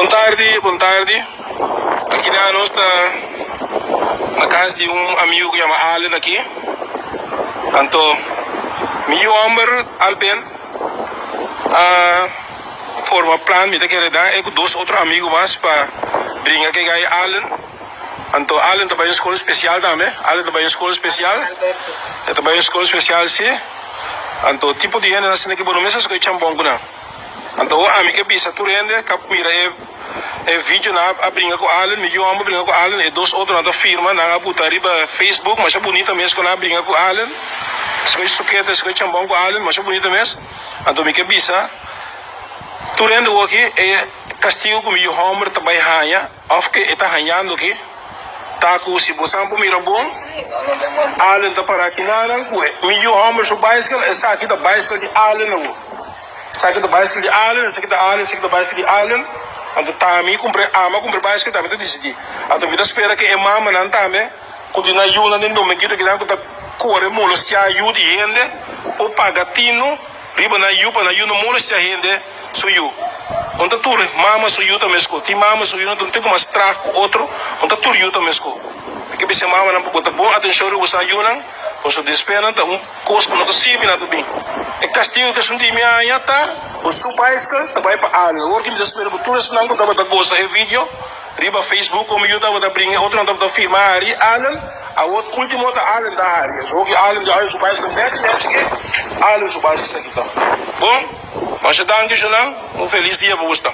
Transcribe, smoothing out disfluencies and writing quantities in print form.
Bon tardi, bon tardi. Aki na nos ta na cas di un amigo cu yama Allen aki. Anto mi yu homber Alben a forma plan, mi ta kere dan e cu dos otro amigo mas pa bringa cu e guy Allen. Anto Allen ta bay un scol special tambe. Allen ta bay un scol special. E ta bay un scol special si. Anto tipo di hende asina ki bo no mester scoge chambon cu nan. Anto awor ami ke bisa tur hende kap mira e e video nan a bringa ku Allen, mi yu homber bringa ku Allen, e dos otronan ta firma, nan a buta riba Facebook, masha bunita mes ku nan a bringa ku Allen, escoge suketa, escoge chambon ku Allen, masha bunita mes. Anto mi ke bisa tur hende awor aki e kastigo ku mi yu homber ta bai haña of ke e ta hañando aki ta ku si bosan por mira bon, Allen ta para aki nanan ku mi yu homber su baiskel, esaki ta baiskel di Allen awor. Esaki ta baiskel di Allen, esaki ta Allen, esaki ta baiskel di Allen. Anto ta mi kumpra, ama kumpra baiskel tambe ta disidí. Anto mi ta spera ku e mamanan tambe ku tin nan yunan den Dominguito kinan ku ta kore molestiá yu di hende por paga tinu riba nan yu pa nan yu no molestiá hende su yu. Un ta tur mama su yu ta meskó. Tin mama su yunan ta un tiki mas traag ku otro, un ta tur yu ta meskó. Mi ke bisa e mamanan pa bo ta bon atenshon riba boso yunan, boso despenan ta un. Kos ku no ta sirbi nan ta bin. E kastigu ku esun di mi haña ta ku su baiskel ta bai pa algu. Awor ki mi ta spera ku tur esnan ku tabata gosa e video riba Facebook komo yu tabata bringa e otronan tabata firma hari Allen. Awor ultimo ta Allen ta hari. Awor ki Allen di haña su baiskel nèchi nèchi ke Allen su baiskel sa kita. Bon, masha danki shunan. Un felis dia pa bosnan.